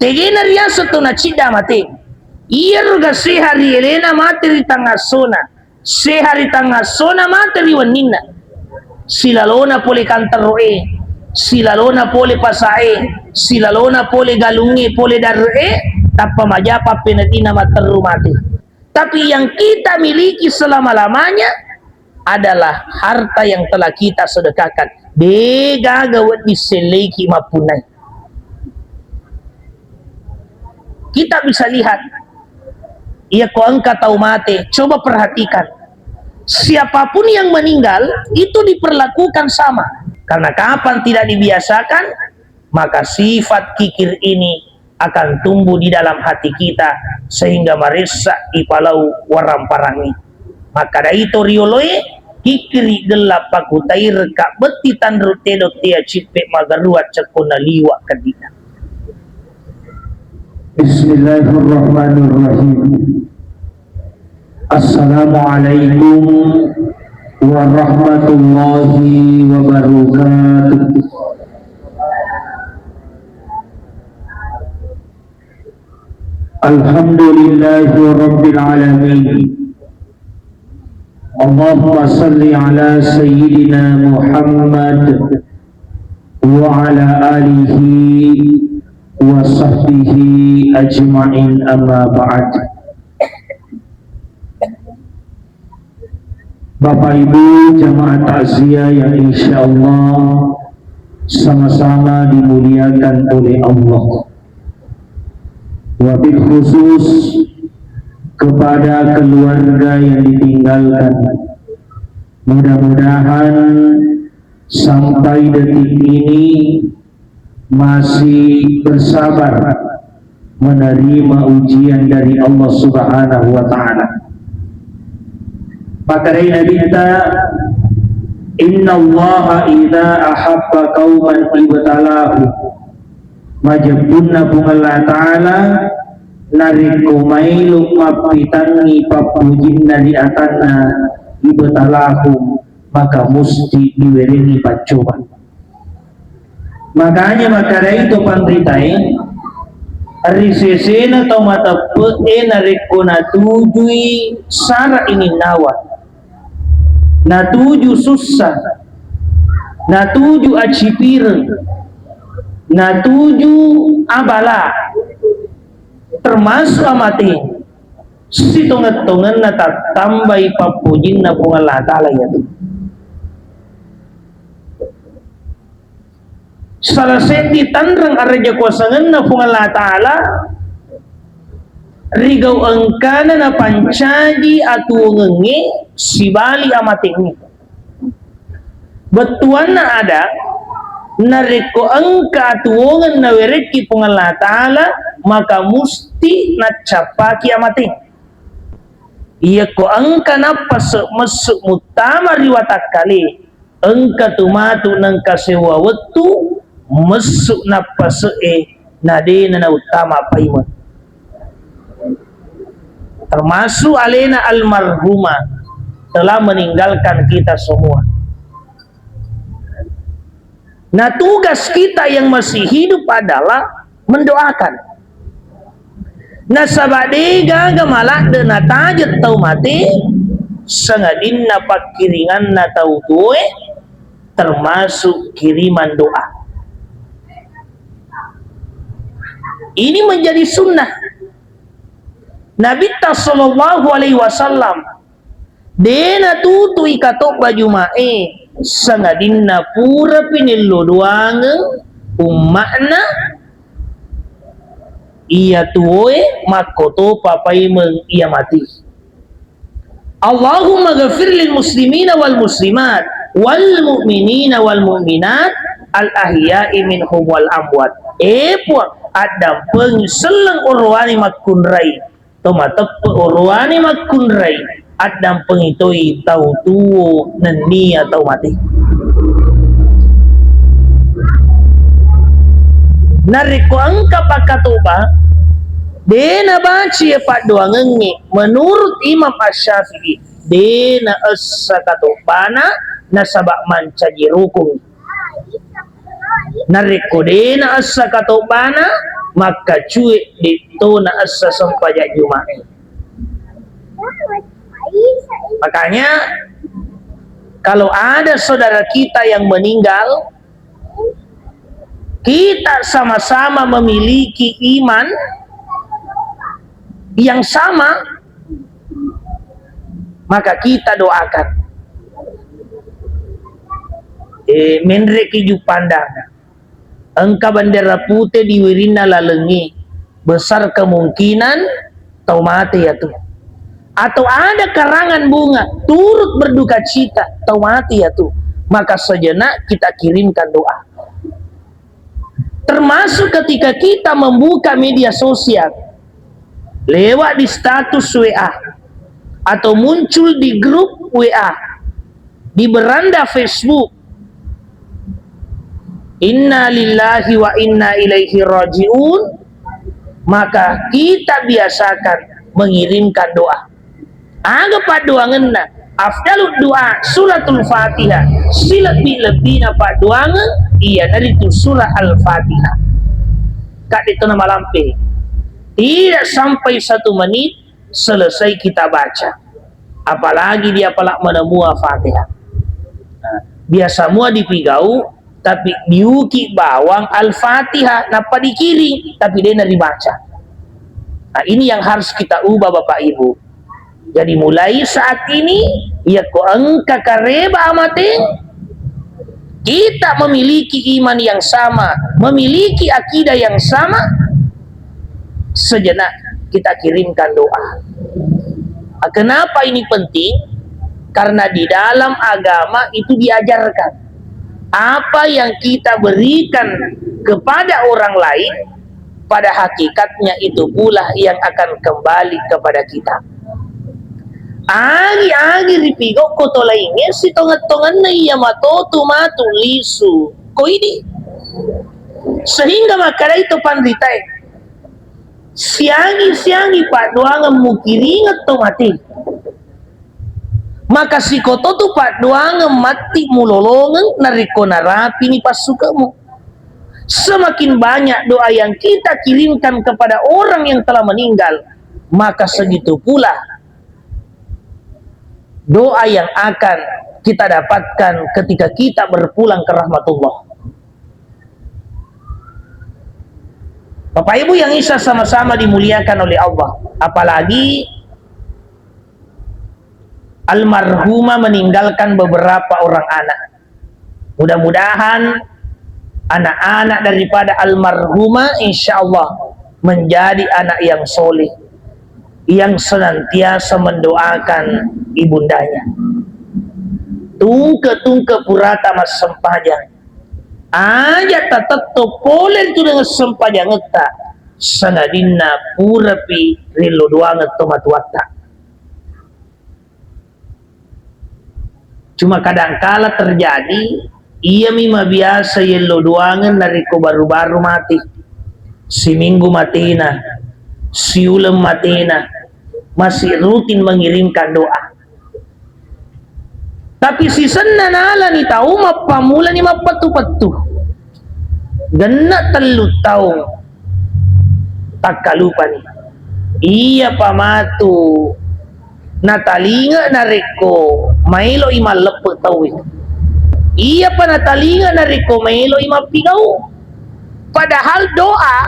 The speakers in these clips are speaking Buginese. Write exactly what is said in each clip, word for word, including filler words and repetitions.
Tegena riaseng to nacidda mate. Iyaro ga seha ri elena mate ri tangassona. Seha ri tangassona mate ri wenninna. Silalona pole kanterro'e, silalona pole pasa'e, silalona pole galungnge, pole darre'e, tappa maja pappeneddinna matterru mate. Tapi yang kita miliki selama-lamanya adalah harta yang telah kita sedekahkan. De gaga wedding selleiki mappunnai. Kita bisa lihat, iya ko engka tau mate, coba perhatikan. Siapapun yang meninggal, itu diperlakukan sama. Karena kapan tidak dibiasakan, maka sifat kikir ini akan tumbuh di dalam hati kita sehingga maressa ipalau waramparangngi. Makkedai to rioloe, kikiri gella pakutaireka betti tanru tedo tea cippe magarua cekkona liwa kedina. Bismillahirrahmanirrahim. Assalamualaikum warahmatullahi wabarakatuh. Alhamdulillahi rabbil alamin. Allahumma salli ala sayyidina Muhammad wa ala alihi wa sahbihi ajma'in, amma ba'd. Bapak Ibu jamaah takziah yang insya Allah sama-sama dimuliakan oleh Allah. Wabil khusus kepada keluarga yang ditinggalkan. Mudah-mudahan sampai detik ini masih bersabar menerima ujian dari Allah Subhanahu wa Ta'ala. Makkedai Nabitta, "Innallaha idza ahabba qauman ibtalahum." Majeppunna Puang Allah Ta'ala, narekko maelo mappitangngi pappojinna ri atanna, ibtalahum, maka musti diwerengi paccoba. Makanya makkedai to panritae, ri sesena tau mateppe'e narekko natujui sara ininnawa, natuju sussa, natuju acipireng, natuju abala, termasuk amate, sitongeng-tongenna tattambai pappojinna Puang Allah Ta'ala iyatu. Salah seddi tanreng araja kuasangenna Puang Allah Ta'ala, rigau engkana napancaji atuwongengnge sibali amatengnge. Bettuanna ada, narekko engka atuwongeng nawerekki Puang Allah Ta'ala, maka musti naccappaki amateng. Iyakko engka nappase messu muttama ri watakkale, engka tu matu nengka sewwa wettu messu nappase'e, na de'na nauttama paimeng. Termasuk alena almarhumah telah meninggalkan kita semua. Nah, tugas kita yang masih hidup adalah mendoakan. Nasaba de'gaga maladde natajeng tau mate, sangadinna pakkiringanna tau tuoe, termasuk kiriman doa. Ini menjadi sunnah Nabitta sallallahu alaihi wasallam. De'na tutui katobba Juma'e, sangadinna purapi nillo doangeng umma'na iya tuoe makkotopa paimeng iya mati. Allahumma ghafir lil muslimina wal muslimat wal mu'minina wal mu'minat al ahya'i minhum wal amwat. E Puang, addampengi selleng orowane makkunrai, to mateppe orowane makkunrai, addampengi toi tau tuo nennia tau mate. Narekko engka pakkatoba, de'na baci paddoangengnge, menurut Imam Asy-Syafi'i, de'na essa katobana nasaba mancaji rukung. Narekko de'na essa katobana, makkacue de' to naessa sempajang Juma'e. Makanya, kalau ada saudara kita yang meninggal, kita sama-sama memiliki iman yang sama, maka kita doakan. Eh, menreki Juppandang. Engka bendera pute di wirinna lalengnge, besar kemungkinan tau mate yatu. Atau ada karangan bunga, turut berduka cita, tau mate yatu. Maka sejenak kita kirimkan doa. Termasuk ketika kita membuka media sosial, lewat di status W A, atau muncul di grup W A, di beranda Facebook, "Inna lillahi wa inna ilaihi raji'un," maka kita biasakan mengirimkan doa. Aga paddoangenna? Afdalud doa suratul Fatihah, silebbi-lebbina paddoangeng iyanaritu surah Al-Fatihah. Kadde tona malampe, tidak sampai satu menit selesai kita baca. Apalagi dia pala menemua Fatihah. Nah, biasa mua dipigau, tapi diuki bawang Al-Fatihah, nappa dikiring, tapi dena ribaca. Nah, ini yang harus kita ubah, Bapak Ibu. Jadi, mulai saat ini, yakko engka kareba amateng, kita memiliki iman yang sama, memiliki akidah yang sama, sejenak kita kirimkan doa. Ah, kenapa ini penting? Karena di dalam agama itu diajarkan, apa yang kita berikan kepada orang lain, pada hakikatnya itu pula yang akan kembali kepada kita. Agi-agi ripigokko to laingnge, sitongeng-tongenna iya matotu matu lisu ko idi. Sehingga makkedai to panritae, siagi-siagi paddoangeng mukiringeng to mate, maka sikototu paddoangeng matti mulolongeng narekko narapini passukemu. Semakin banyak doa yang kita kirimkan kepada orang yang telah meninggal, maka segitu pula doa yang akan kita dapatkan ketika kita berpulang ke rahmatullah. Bapak Ibu yang Isa sama-sama dimuliakan oleh Allah, apalagi almarhumah meninggalkan beberapa orang anak. Mudah-mudahan anak-anak daripada almarhumah insya Allah menjadi anak yang soleh, yang senantiasa mendoakan ibundanya. Tungke-tungke purata massempajang. Aja tatetto pole tu dengan sempajangetta, sangadinna purapi rillo doangeng tomatuatta. Cuma kadangkala terjadi, iyami mabiasa yello doangeng narekko baru-baru mati. Siminggu matena, siuleng matena, masih rutin mengirimkan doa. Tapi sisenna nalani tau mappamulani mappettu-pettu. Genna tellu taung takkalupani. Iyapa matu natalinga narekko maeloi malleppe tauwe. Iyapa natalinga narekko maeloi mappigau. Padahal doa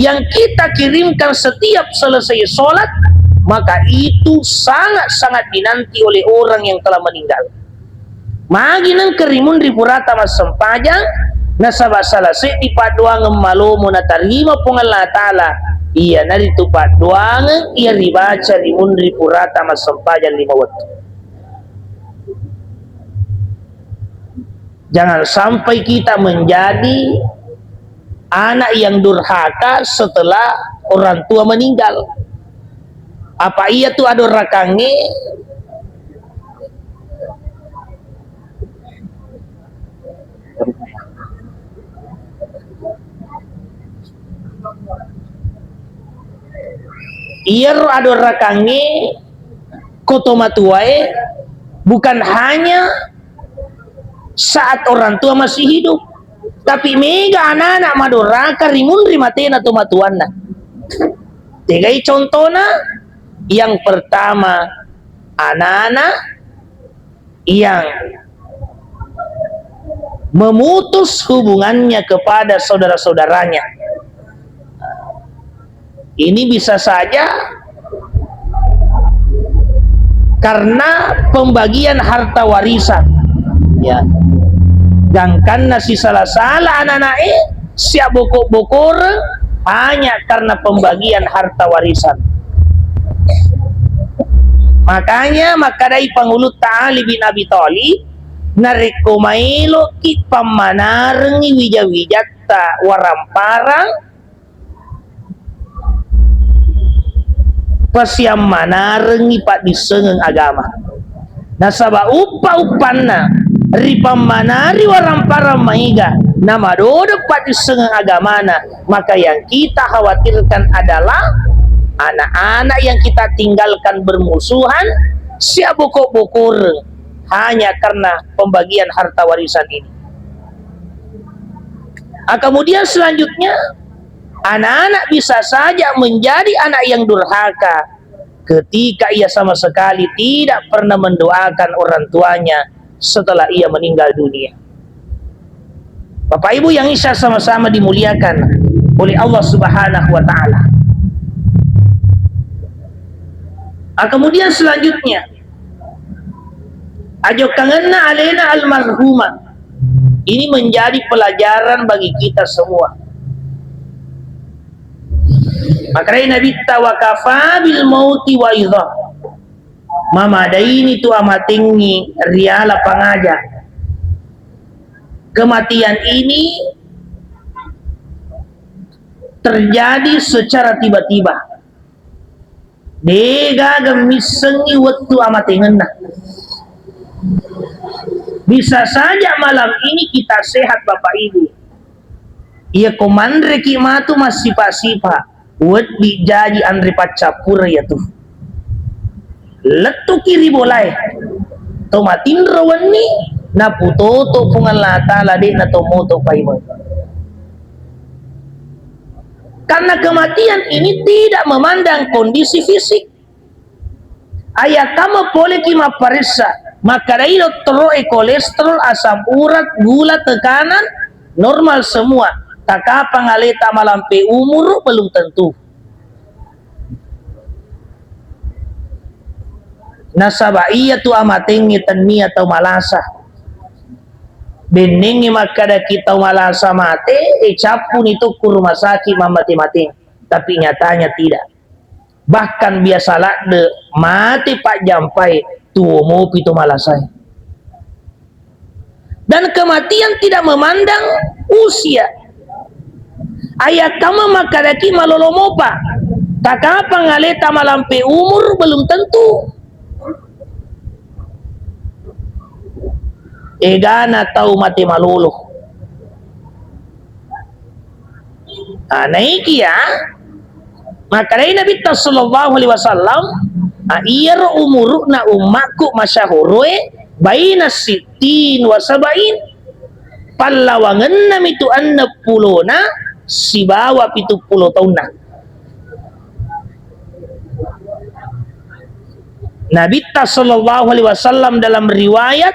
yang kita kirimkan setiap selesai sholat, maka itu sangat-sangat dinanti oleh orang yang telah meninggal. Magi nengka rimunri purata massempajang, nasaba salah seddi paddoangeng malomo natarima Puang Allah Ta'ala, iyanaritu paddoangeng iya ribaca rimunri purata massempajang lima wettu. Jangan sampai kita menjadi anak yang durhaka setelah orang tua meninggal. Apa iya tu adorakangnge? Iyaro adorakangnge ko tomatuae bukan hanya saat orang tua masih hidup, Tapi mega anak-anak madoraka rimunri matena tomatuanna. Tegai contona? Yang pertama, anak-anak yang memutus hubungannya kepada saudara-saudaranya. Ini bisa saja karena pembagian harta warisan. Ya. Gangkanna sisala-sala anak-anak e, siabboko-bokoreng hanya karena pembagian harta warisan. Makanya makkedai Pangulutta Ali bin Abi Thalib, narekko maeloki pammanarengngi wija-wijatta waramparang, pasiammanarengngi paddissengeng agama. Nasaba uppa-uppanna ripammanari waramparang maega namadodong paddissengeng agamana, maka yang kita khawatirkan adalah anak-anak yang kita tinggalkan bermusuhan, siabboko-bokoreng hanya karena pembagian harta warisan ini. Ah, kemudian selanjutnya, anak-anak bisa saja menjadi anak yang durhaka ketika ia sama sekali tidak pernah mendoakan orang tuanya setelah ia meninggal dunia. Bapak Ibu yang insya sama-sama dimuliakan oleh Allah Subhanahu wa Ta'ala. Ah, kemudian selanjutnya, ajokkangenna alena almarhumah. Ini menjadi pelajaran bagi kita semua. Makanya Nabitta, "Wa kafa bil mauti waidha." Mamadaini tu amatengngi riala pangaja. Kematian ini terjadi secara tiba-tiba. Degaga missengngi wettu amatengenna. Bisa saja malam ini kita sehat, Bapak Ibu. Iya ko manreki matu massipa-sipa, weddi jaji anre paccappura iyatu. Lettuki ri bolae, to matinro wenni, naputoto Puang Allah Ta'ala, de'na to moto paimeng. Karena kematian ini tidak memandang kondisi fisik. Ayakkamma poleki mapparessa, makkedai dottoro'e kolesterol, asam urat, gula, tekanan, normal semua. Takapang aleta malampe umuru, belum tentu. Nasaba iyatu amatengnge tennia tau malasa. Bennengnge makkadaki tau malasa mate, e, cappuni tu ku rumah sakit mammate-mate. Tapi nyatanya tidak. Bahkan biasa ladde mate pajjampai tuo mopi to malasae. Dan kematian tidak memandang usia. Ayakkamma makkadaki malolo mopa. Takapang aleta malampe umur belum tentu. Egana tau mate malolo. Ah, naikiya, makkedai Nabitta sallallahu alaihi wasallam, ah, iyaro umuru'na ummakku masyahoroe baina sittin wa sabain, pallawangennami tu enneng pulona sibawa pitu pulo taunna. Nabitta sallallahu alaihi wasallam dalam riwayat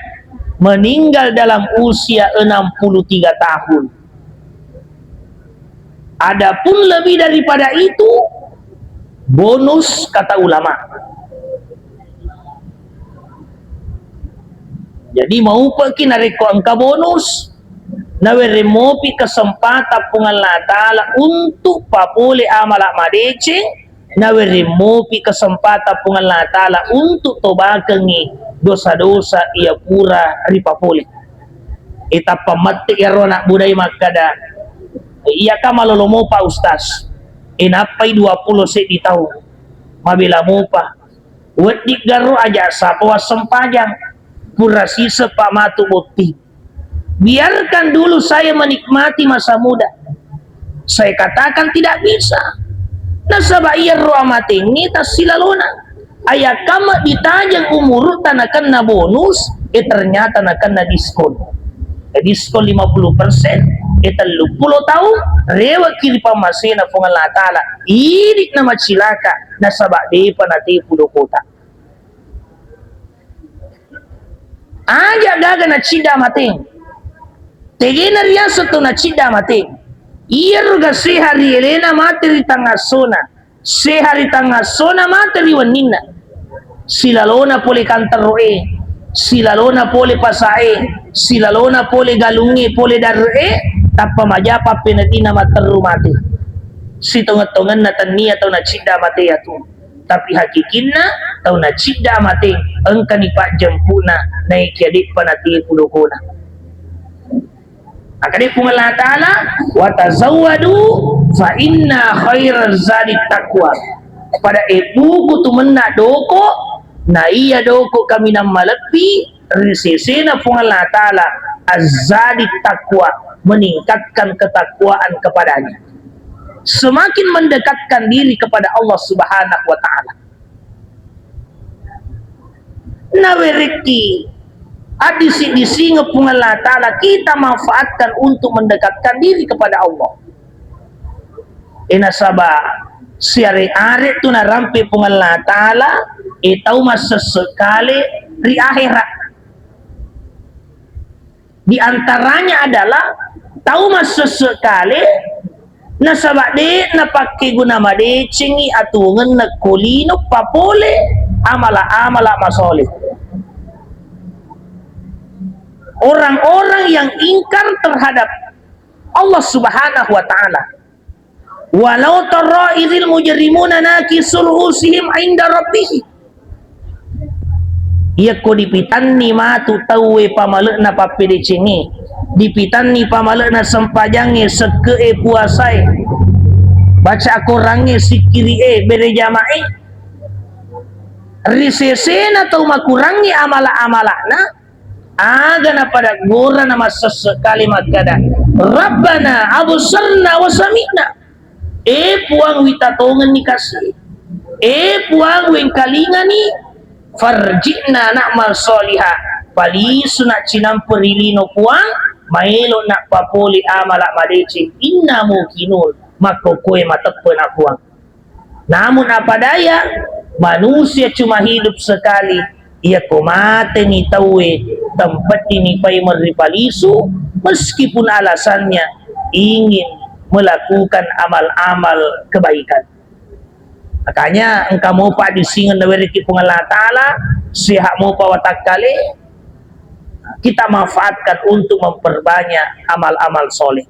meninggal dalam usia enam puluh tiga tahun. Adapun lebih daripada itu, bonus, kata ulama. Jadi, maupeki narekko engka bonus, nawereng mopi kesempatan Puang Allah Ta'ala untuk papole amala madeceng, nawereng mopi kesempatan Puang Allah Ta'ala untuk tobakengngi dosa-dosa iya pura ripapole. E, tappa mette iyaro anak budaya makkada, "Iyaka malolo mopa, Ustaz?" E, nappai dua pulo seddi taung. Mabela mopa. Weddi garo aja sapa wassempajang. Pura siseppa matu botting. Biarkan dulu saya menikmati masa muda. Saya katakan tidak bisa. Nasaba iyaro amatengnge tassilalona. Ayakkamma ditajeng umuru tanakenna bonus, e, ternyata nakenna diskon. diskon lima puluh persen, e telluppulo taung, rewekki ri pammasena Puang Allah Ta'ala, idi'na macilaka, nasaba depa natepu dokota. Aja gaga nacidda mateng. Tegena riaseng tau nacidda mateng. Iyaro ga seha ri elena mate ri tangassona. Seha ri tangassona mate ri wenninna. Silalona pole kanterro'e, silalona pole pasae, silalona pole galungnge, pole darre'e, tappa maja pappeneddinna matterru mate. Sitongeng-tongenna tennia tau nacidda mate iyatu. Tapi hakikinna tau nacidda mate engkani pajjempu'na naekia de'pa natepu dokona. Akkeda Puang Allah Ta'ala, "Wa tazawwadu fa inna khairaz zadi taqwa." Pada ebbuku tu menna doko, na iya doko kaminang malebbi ri sesena Puang Allah Ta'ala, az-zadi taqwa, meningkatkan ketakwaan kepadanya. Semakin mendekatkan diri kepada Allah Subhanahu wa Ta'ala. Nawerekki addisi-disingeng Puang Allah Ta'ala, kita manfaatkan untuk mendekatkan diri kepada Allah. E nasaba siare-are tu narampe Puang Allah Ta'ala, e tau massesse kale ri akhirat. Di antaranya adalah tau massesse kale nasaba de' napakkeguna madecengi atuwongenna ko lino papole amala-amala masole. Orang-orang yang ingkar terhadap Allah Subhanahu wa Ta'ala, "Walau tara idzil mujrimuna nakisu ru'usihim 'inda rabbihim." Iyakko dipitanni matu tauwe pamale'na pappedecengnge, dipitanni pamale'na sempajangnge, sekke'e, puasae, baca Korangnge, sikkiri'e, bere jama'e, ri sesena tau makurangnge amala-amala'na, Aga napada gora na massesse kale makkada, "Rabbana absarna wa sami'na." E Puang, wita tongenni kasi. E Puang, wengkalingani. "Farji'na na'mal shaliha." Palisuna cinampe ri lino Puang, maelo na papole amala madeceng. "Inna muqinun." Makkokkoe mateppe na Puang. Namun apa daya, manusia cuma hidup sekali. Iyako mateni tauwe, tempeddini paimeng ripalisu, meskipun alasannya ingin melakukan amal-amal kebaikan. Makanya engka mopa disingeng nawereki Puang Allah Ta'ala, sehat mopa watakkale, kita manfaatkan untuk memperbanyak amal-amal soleh.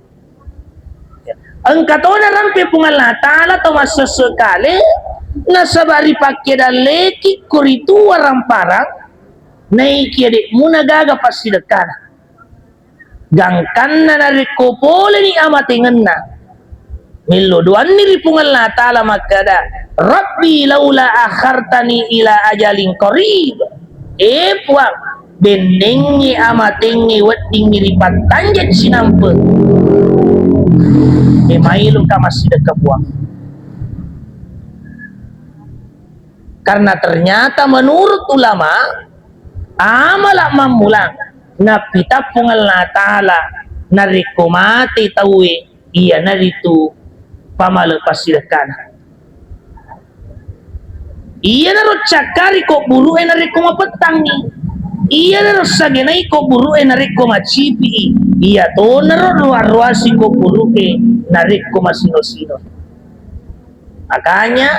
Engka tona rampe Puang Allah Ta'ala tau massesse kale, nasaba ripakkedalleki ko ritu waramparang, naikia de' muna gaga passidekkana. Gangkanna narekko poleni amatengenna, mello doanni ri Puang Allah Ta'ala makkada, "Rabbi laula akhartani ila ajalin qarib." E Puang, bennengngi amatengnge weddingngi ripattanja cinampe. E, mailoka massidekka Puang. Karena ternyata menurut ulama, amala mammulang nappita Puang Allah Ta'ala narekko mate tauwe, iyanaritu pamale passidekkana. Iyanaro cakkari ko buru'e narekko mapettangngi. Iyanaro sagenai ko buru'e narekko macipi'i. Iyatonaro roa-roasi ko buru'e narekko masino-sino. Makanya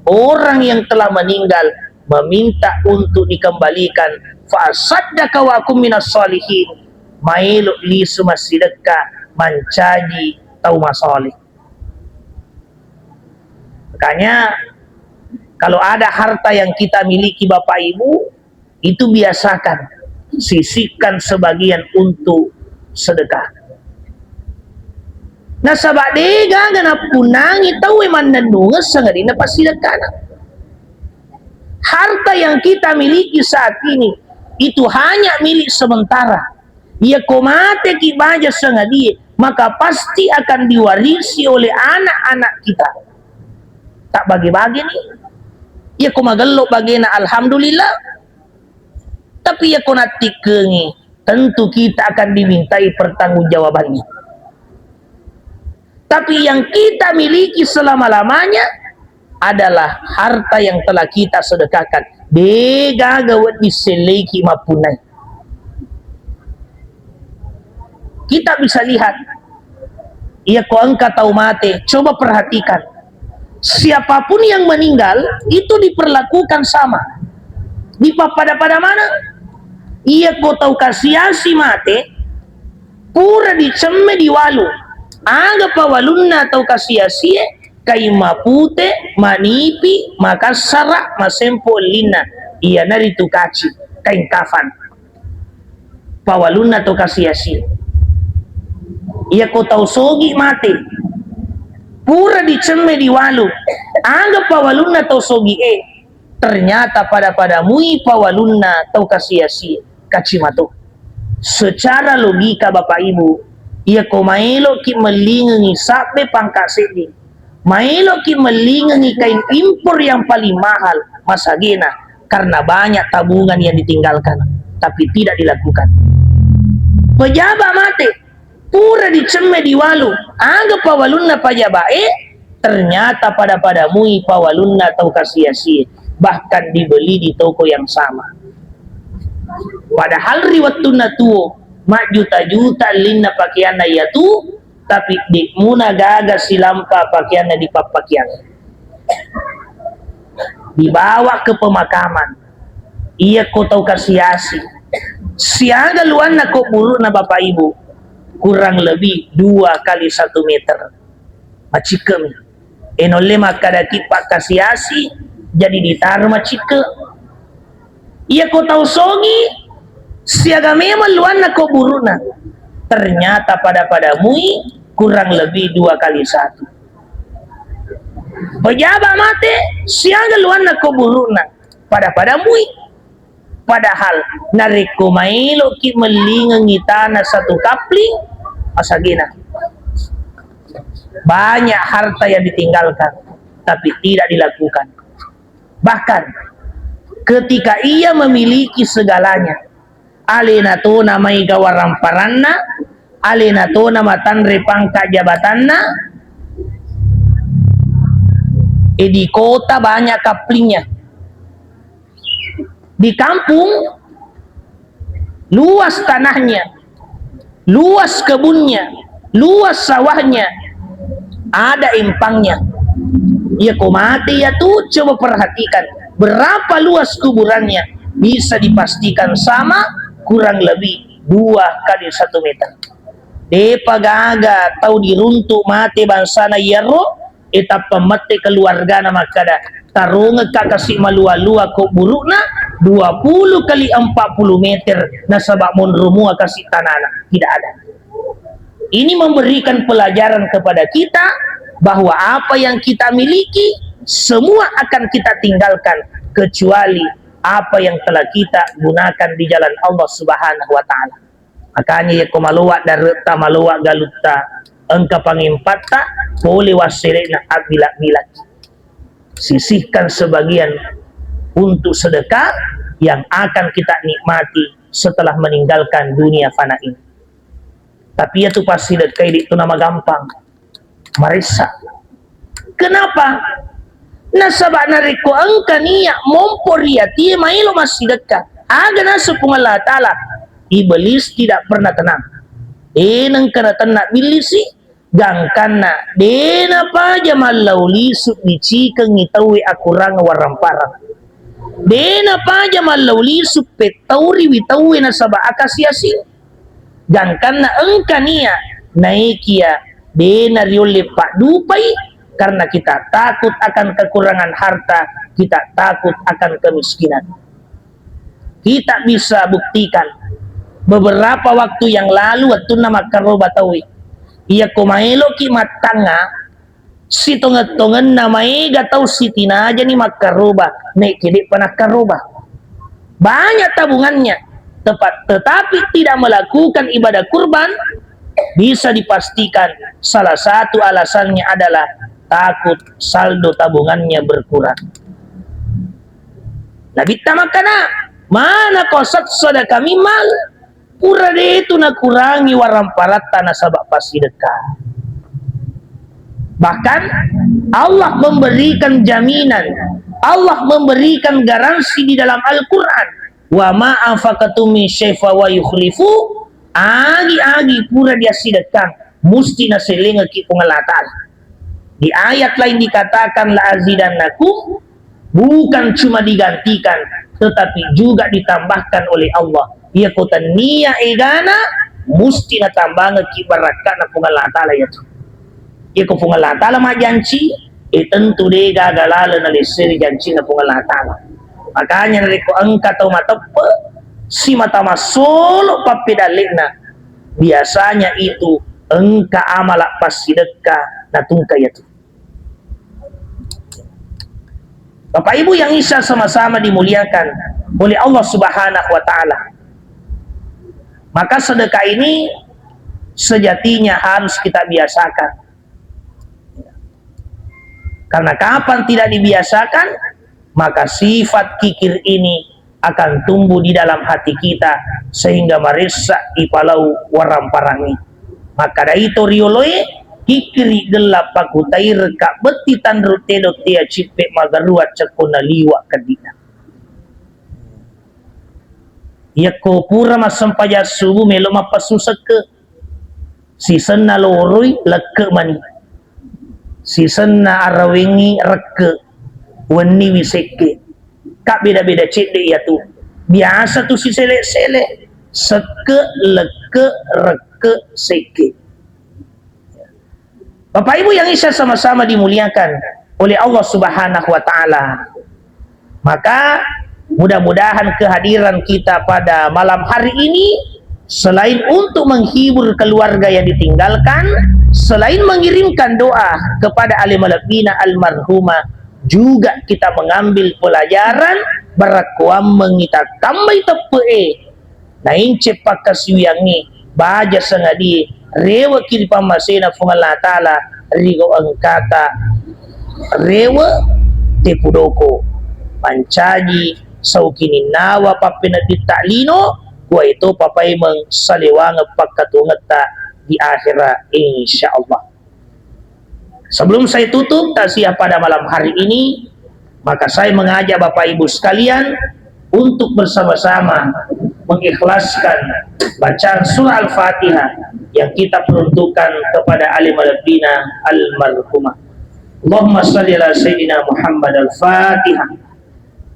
orang yang telah meninggal meminta untuk dikembalikan, fa asaddaqa wa akun minas shalihin, maelo lisu massidekka, mancaji tau masoleh. Makanya, kalau ada harta yang kita miliki, Bapak Ibu, itu biasakan, sisihkan sebagian untuk sedekah. Nasaba de' gaga nappunnangi tauwe mannennungeng sangadinna passidekkana. Harta yang kita miliki saat ini itu hanya milik sementara. Iyako mateki baja sangadie, maka pasti akan diwarisi oleh anak-anak kita. Tak bagi-bagi ni. Iyako magello bagena, alhamdulillah. Tapi iyako nattikkengi, tentu kita akan dimintai pertanggungjawabannya. Tapi yang kita miliki selama-lamanya adalah harta yang telah kita sedekahkan. De gaga wedding selleiki mappunnai. Kita bisa lihat, iya ko engka tau mate, coba perhatikan. Siapapun yang meninggal, itu diperlakukan sama. Dipappada-pada mana? Iya ko tau kasiasi mate, pura dicemme diwalu. Aga pawalunna tau kasiasie, kain mapute, manipi, makassara, masempo ellinna. Iyanaritu kaci, kain kafan. Pawalunna tau kasiasi. Iya ko tau sogi mate, pura dicemme diwalu. Aga pawalunna tau sogi e, ternyata pada-pada mui pawalunna tau kasiasi, kaci mato. Secara logika, Bapak Ibu, iya ko maeloki mellingengi sabbe pangka sedding, maeloki mellingengi kain impor yang paling mahal, masagena, karena banyak tabungan yang ditinggalkan, tapi tidak dilakukan. Pejabat mate, pura dicemme diwalu, aga pawalunna pejabat e, ternyata pada-pada mui pawalunna tau kasiasi, bahkan dibeli di toko yang sama. Padahal ri wettunna tuo, majjuta-juta ellinna pakeanna iyatu, tapi de muna gaga silampa pakeanna dipappakeang. Dibawa ke pemakaman. Iya ko tau kasiasi. Siaga luanna ko burukna, Bapak Ibu? Kurang lebih dua kali satu meter. Macikkemi. E, naulle makkadaki pakkasiasi, jadi ditaro macikke. Iya ko tau sogi, siaga memang luanna ko burukna. Ternyata pada-pada mui kurang lebih dua kali satu. Pejabat mate, siaga luanna ko burukna. Pada-pada mui. Padahal narekko maeloki mellingengi tanah satu kapling, asagena. Banyak harta yang ditinggalkan, tapi tidak dilakukan. Bahkan ketika ia memiliki segalanya, alena tona maega waramparanna, alena tona matanre pangka jabatanna, e, di kota banyak kaplingnya. Di kampung, luas tanahnya, luas kebunnya, luas sawahnya, ada empangnya. Iya ko mate iyatu, coba perhatikan berapa luas kuburannya, bisa dipastikan sama kurang lebih dua kali satu meter. Depa gaga tau diruntuk mate bangsana iyaro, e, tappa mette keluargana makkada, tarongekka kasi malua-lua ko burukna dua puluh kali empat puluh meter, nasaba monro mua kasi tanana. Tidak ada. Ini memberikan pelajaran kepada kita bahwa apa yang kita miliki semua akan kita tinggalkan, kecuali apa yang telah kita gunakan di jalan Allah Subhanahu wa Ta'ala. Makanya, yakko maloa dare'ta, maloa galutta, engka pangempatta, pole wassere'na abbila-bilaki. Sisihkan sebagian untuk sedekah yang akan kita nikmati setelah meninggalkan dunia fana ini. Tapi iyatu passidekkai de'tu namagampang. Maressa. Kenapa? Nasaba narekko engka niat mompo ri atie maelo massidekka, aga naseng Puang Allah Ta'ala? Iblis tidak pernah tenang. De nengka natenna billisi, gangkanna de napaja mallau lisu bicikengngi tauwe akurang warang-parang. De napaja mallau lisu pettauriwi tauwe nasaba akasiasi. Gangkanna engka nia, naikia de nariolle paddupai karena kita takut akan kekurangan harta, kita takut akan kemiskinan. Kita bisa buktikan beberapa waktu yang lalu wettunna makkaroba tauwe. Iyako maeloki mattangnga, sitongeng-tongenna maega tau sitinajani makkaroba, naekia de'pa nakkaroba. Banyak tabungannya, tepat, tetapi tidak melakukan ibadah kurban, bisa dipastikan salah satu alasannya adalah takut saldo tabungannya berkurang. Nabitta makkana, "Mana kau sadaka mimal?" pura de' tu nakurangi waramparatta nasaba' passidekka. Bahkan Allah memberikan jaminan, Allah memberikan garansi di dalam Al-Quran, "Wa ma anfaqtum min syai'in fa huwa yukhlifu." Agi-agi pura diassidekkang, musti nasellengekki Puang Allah Ta'ala. Di ayat lain dikatakan, "La azidannakum," bukan cuma digantikan, tetapi juga ditambahkan oleh Allah. Iya ko tennia egana, musti natambangekki barakka'na Puang Allah Ta'ala iyatu. Iya ko Puang Allah Ta'ala majjanci, eh, tentu de' gaga laleng nalesseri jancinna Puang Allah Ta'ala. Makanya narekko engka tau mateppe', simata massolo pappedalle'na, biasanya itu engka amala' passidekka natungka iyatu. Bapak Ibu yang Isa sama-sama dimuliakan oleh Allah Subhanahu wa Ta'ala, maka sedekah ini sejatinya harus kita biasakan. Karena kapan tidak dibiasakan, maka sifat kikir ini akan tumbuh di dalam hati kita sehingga maressa ipalau waramparang. Makkadai to rioloe, kikkiri' gella' pakutaireng ka' betti tanru' tedong tea cippe' magarua' cekkonna liwa' keddi'na. Yakko pura massempajang subuh melo' mappassu sekke', sisenna loroi lekke' mani, sisenna arawengngi rekke', wenniwi sekke'. Ka' beda-beda cedde' iyatu. Biasa tu sisele'-sele', sekke', lekke', rekke', sekke'. Bapak Ibu yang Isa sama-sama dimuliakan oleh Allah Subhanahu wa Ta'ala, maka mudah-mudahan kehadiran kita pada malam hari ini, selain untuk menghibur keluarga yang ditinggalkan, selain mengirimkan doa kepada ale malebbina almarhumah, juga kita mengambil pelajaran, barakkoammengngi takkambai teppe'e, naince' pakkasiwiyangnge, baja sangadie, rewe'ki ri pammasena Puang Allah Ta'ala, ri gau engkata rewe' tepudoko, mancaji saukininnawa pappenedditta lino, kuwaetopa paimeng salewangeng pakkatuwongetta di akhera, insyaallah. Sebelum saya tutup tausiah pada malam hari ini, maka saya mengajak Bapak Ibu sekalian untuk bersama-sama mengikhlaskan bacaan surah Al-Fatihah yang kita peruntukkan kepada ale malebbina almarhumah. Allahumma shalli ala Sayyidina Muhammad Al-Fatihah.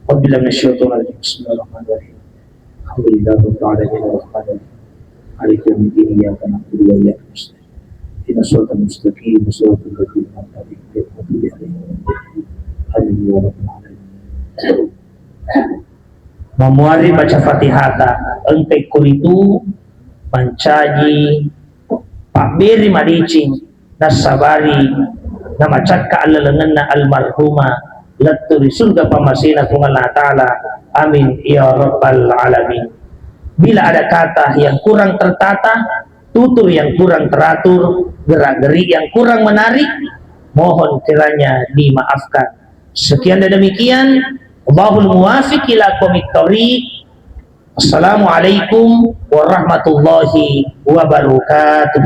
Bismillahirrahmanirrahim. Alhamdulillahirabbil alamin, arrahmanirrahim. Maliki yaumiddin, iyyaka na'budu wa iyyaka nasta'in. Ihdinas siratal mustaqim, siratal ladzina an'amta 'alaihim, ghairil maghdubi 'alaihim waladdallin. Amin ya rabbal alamin. Mamuari baca Fatihata, engkai kuritu mancaji pabbere madeceng nassabari namacakka allalengenna almarhumah lettu ri surga pammasena Puang Allah Ta'ala. Amin ya rabbal alamin. Bila ada kata yang kurang tertata, tutur yang kurang teratur, gerak-gerik yang kurang menarik, mohon kiranya dimaafkan. Sekian dan demikian. Wallahul muwaffiq ila aqwamit thoriq. Assalamualaikum warahmatullahi wabarakatuh.